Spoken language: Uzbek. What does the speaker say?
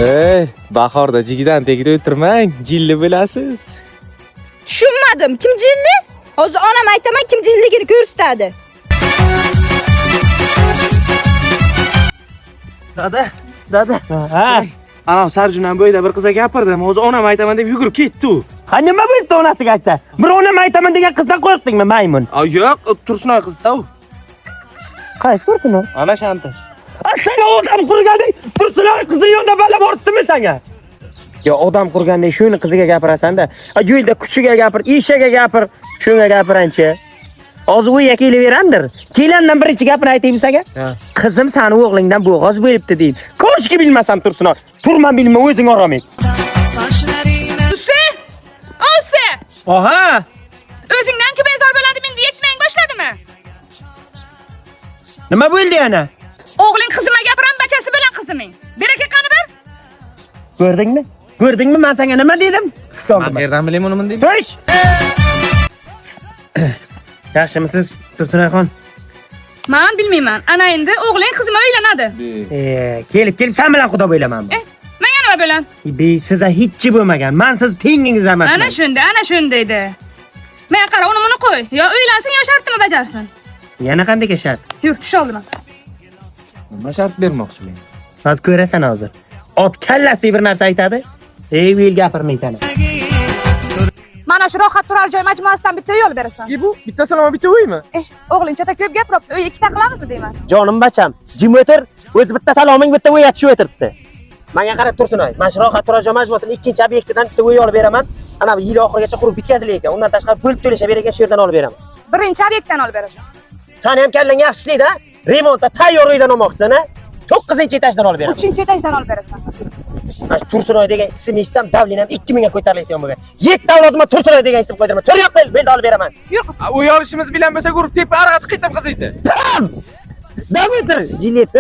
Ey, bahorda jigidan tegida o'tirmang, jilli bo'lasiz. Tushunmadim. Kim jilli? Hozir onam aytaman kim jilligini ko'rsatadi. Dada, dada. Ha. Ana Sarjunam bo'yida bir qizga gapirdim. Hozir onam aytaman deb yugurib ketdi u. Ha nima bo'ldi onasiga aytsa? Bir onam aytaman degan qizdan qo'rqdingmi, maymun? A yo'q, Tursunoy qizda u. Qaysi Tursunoy? Ana shantaj. A sen odam qurgandek Tursunoy qizini yonida bala boribdimi senga? Yo odam qurgandek shuni qiziga gapirasan-da. A yo'lda kuchiga gapir, eshaga gapir, shunga gapiranchi. Hozir uyga kelaverandir. Kelandan birinchi gapini aytaymi senga? Qizim sani o'g'lingdan bo'g'oz bo'libdi deyim. Koshki bilmasam Tursunoy. Turman bilma o'zing orom et. Usta! Usta! Oha! O'zingdan kim bezor bo'ladi, menda yetmang boshladimi? Nima bo'ldi yana? O'g'ling qizima gapiram, bachasi bilan qiziming. Beraka qani bir? Ko'rdingmi? Ko'rdingmi men senga nima dedim? Men qayerdan bilayman uni bunday? Tush! Yaxshimisiz, Tursunoyxon? Men bilmayman. Ana endi o'g'ling qizima uylanadi. Kelib, kelib sen bilan xudo bo'laman. Eh, menga nima bilan? Be, siza hechchi bo'lmagan. Men siz tengingiz emasman. Ana shunda, ana shunda edi. Men qara, uni buni qo'y. Yo uylansin, yo shartini bajarsin. Yana qanday shart? Yur, tusha oldim. Nima shart bermoqchi men? Hozir ko'rasan hozir. Ot kallasida bir narsa aytadi. Ey, bu yil gapirmaysan. Mana shu rohat turar joy majmuasidan bitta uy olib berasan. E bu bitta salom bitta uymi? Eh, o'g'ling chata ko'p gapiribdi. Uy ikkita qilamizmi deyman. Jonim bacham, jim o'tir. O'zi bitta saloming bitta uy tushib o'tiribdi. Menga qarab Tursunoy. Mana shu rohat turar joy majmuasini ikkinchi obyektidan bitta uy olib beraman. Ana bu yil oxirigacha qurib bitkazilar ekan. Undan tashqari bo'lib to'lasha ekan, shu yerdan olib beraman. Birinchi obyektdan olib berasan. Sani ham kallang yaxshi ishlaydi, ha? Remontda tayyor uydan olmoqchisan, ha? 9-etajdan olib beraman. Uchinchi etajdan olib berasan. Mana shu Tursunoy degan ism eshitsam, davlinam 2000 ga ko'tarilayotgan bo'lgan. 7 avlodimga Tursunoy degan ism qo'ydiraman. Tur yo'q bel, belda olib beraman. Yur qiz. Uy olishimiz bilan bo'lsa urib tepa arg'atib ketdim qizingni. Dam o'tir, jilet.